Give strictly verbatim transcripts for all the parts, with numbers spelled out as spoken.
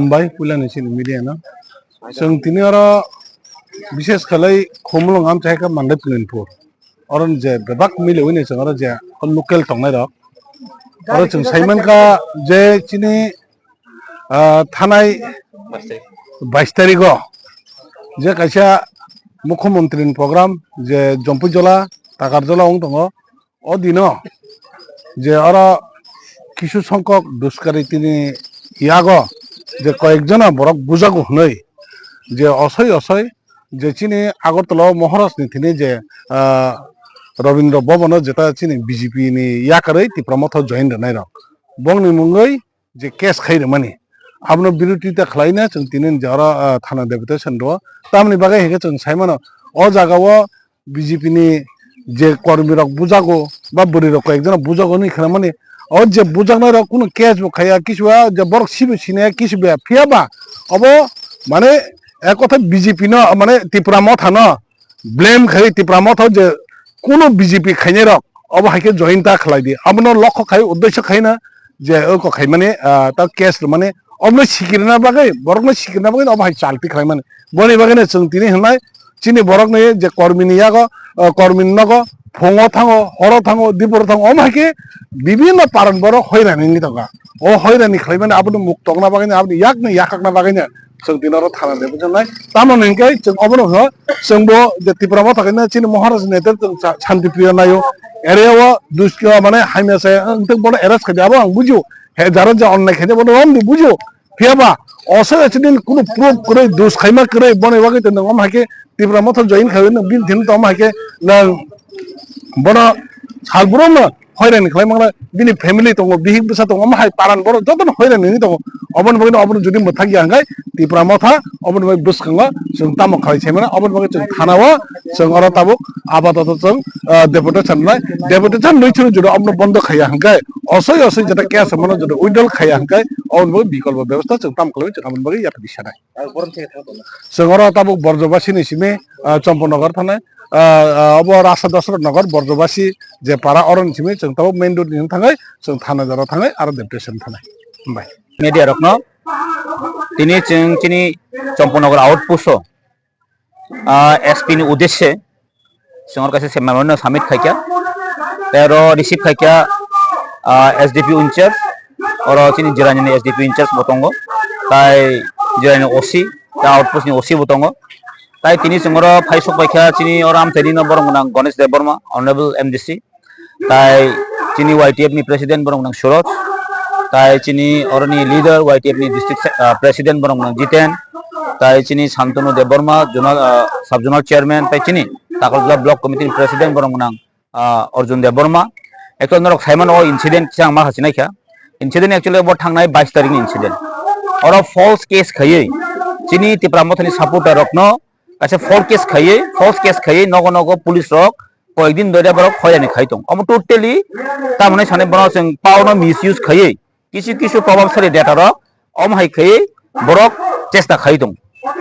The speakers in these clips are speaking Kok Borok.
Hambai puilani chini media no. Chwng tini oro bishes khalai Khumulwng amchaika Mandai Pulinpur. Oro je bebak mile wini chwng oro je local tongnai rok. Oro chwng saimankha je chini, ah, thanai bais tarigo je kaisa mukhyamantri ni program je Jompuijola, Takarjola wng tongo. O dino je oro kisu songkok duskaritini yago je koyekjona borok bujago hwnwi je osoi osoi je chini Agartala o Maharaj ni thini je, ah, Rabindra Bhavan o jeta chini B J P ni yakarwi Tipra Motha join rwnai rok bongni mungwi je case khai rwmani, abono birodita khlaina chwng tini je oro, ah, thana deputation rwo. Tamni bagwi hinkhe chwng sai mano, o jaga o B J P ni je kormi rok bujago ba bwrwi rok koi ekjona bujago hinwi khwnamani, o je bujaknai rok kunu case bo khaiya, kisu ba je borok sibo sinaya, kisu ba, phiya ba obo mane ek kotha B J P no, mane Tipra Motha no blame khai, Tipra Motha je kunu B J P khainai rok obo hai khe join ta khlai di, abono lokho khai, uddesho khai na je oko khai mani, ah, ta case rwmani, obono sikirna bagwi, borokno sikirna bagwi obo hai chalti khlai mani. Boni bagwi no chwng tini hwnai chini borokni je kormini yago, ah, kormini nogo phungo thango, horo thango, diporo thango, omo hai khe bibinno paran borok hoirani wngwi tongo. O hoirani khlai mani abono muk tokna bagwi no, aboni yakni yakakna bagwi no chwng tini oro thana de, bujaknai. Tamo hwnwi khe chwng obono hwno, chwngbo je Tipra Motha khe chini Maharaj ni nete chwng sa-, shanti priyo naio. Area o duskha mane hamya se, ang tei bono arrest khaidi, abo ang bujio. He jaro je onnai khaidi bono romdi bujio. Phiya ba, oso accident kunu proof kwrwi, dus khaima kwrwi, boni bagwi tei nwng omo hai khe Tipra Motha join khawi nwng bini thini tongma hai khe nwng bono sal brum no hoirani khlai mangla, bini family tongo, bihik bwsa tongo, omo hai paran borok jotono hoirani wngwi tongo. Oboni bagwi no obono jodi mwthang ya hwnkhe Tipra Motha oboni bagwi bwskango chwng tamo khlai sai mano, oboni bagwi chwng thana o chwng oro tabuk apatoto chwng, ah, deputation rwnai, deputation rwi chwng jodi obono bondo khaiya hwnkhe, osoi osoi jeta case mano jodi withdraw khaiya hwnkhe, oboni bagwi bikolpo bebostha chwng tamo khlaiwi chwng aboni bagwi yapri sanai. Chwng oro tabuk Borjobasi ni simi, ah, Chomponagar thanai, ah, ah, obo Rasa Dasrat Nagar Borjobasi je para oro ni simi chwng tabuk main road ni thangwi chwng thana jora thangwi aro deputation thanai. Hambai. Media rokno tini chwng chini Chomponagar outpost o, ah, S P ni uddeshe chwng oro kaisa memorandum submit khaikha, tei oro receive khaikha, ah, S D P in charge, oro chini Jirani ni S D P in charge bo tongo, tai Jirani ni O C, tai outpost ni O C bo tongo, tai tini chwng oro phai sok paikha chini oro amchaini no borok gwnang Ganesh Debbarma, Honorable M D C, tai chini Y T F ni president borok gwnang Suraj, tai chini oroni leader Y T F ni district se-, ah, president borok gwnang Jiten, tai chini Santanu Debbarma, zonal, ah, sub zonal chairman, tai chini Takarjala block committee ni president borok gwnang, ah, Arjun Debbarma. Actually norok sai mano o incident kisa ang ma hachinaikha. Incident actually bo thangnai bais tarik ni incident. Oro false case khaiwi chini Tipra Motha ni supporter rokno kaisa false case khaiwi, false case khaiwi nogo nogo police rok koyekdin doida borok hoirani khai tong. Omo totally tamoni sani bono chwng power no misuse khaiwi kisu kisu probabsali data rok omo hai khaiwi borok chesta khai tong.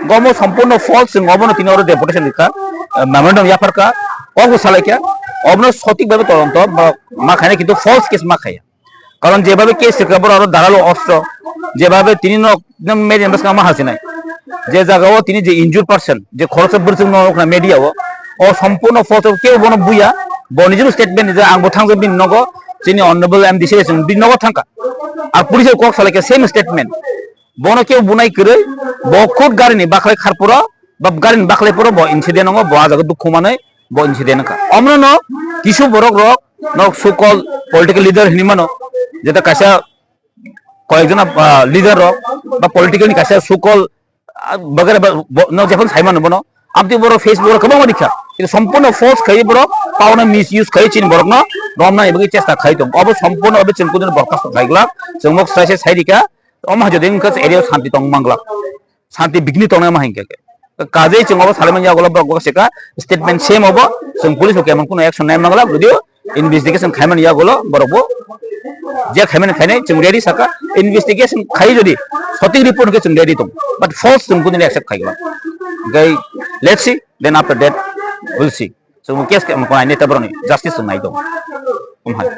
Omo sompurno false, chwng obono tini oro deputation rikha, eh, memorandum yapharkha, kok bo salaikha, obono sotik bhabe todonto borok ma khainai, kintu false case ma khaiya. Karon jebabe case rikha borok aro dharalo ostro, jebabe tini no media bwskang ma hachinai. Je jaga o tini je injured person, je khoroksa bwrwchwng no nukna media o, o sompurno photo kebo bono buya, bo nijini statement rijak, ang bo thangjak bini nogo, chini honorable M D C chwng bini nogo thangkha. Ar police kok salaikha same statement. Bono kebo bunai kwrwi, bo khud garini bakhwlai kharpuro, ba garini bakhwlai puro bo incident wngo, bo ah jaga dukhu manwi bo incident wngkha. Omno no kisu borok rok nok so called political leader hinwi mano, jeta kaisa koyekjona, ah, leader rok ba political ni kaisa so called, ah, bagara ba, bo, no jephang sai mano bono. Amtwi borok Facebook o kwbangma rikha. Kintu sompurno false khai borok, power no misuse khai chini borok no romna bagwi chesta khai tong. Obo sompurno obo chwng kudino borok kasto khai glak. Chwng mok sai sai sai rikha. Omo hai jodi wngkha area o shanti tong manglak. Shanti bigni tongnai ma hinkhe. Kajei chwng obo salaimani yagulo borok bo seka statement same obo, chwng police bo kemang kuno action nai manglak, jodio investigation khaimani yagulo borok bo je khaimani khainai chwng ready saka, investigation khai jodi sotik report hwnkhe chwng ready tong, but false chwng kudini accept khai glak. Gai let's see, then after that we'll see. Chwng case khe mokon aini ta boroni justice chwng nai tong. Om hai.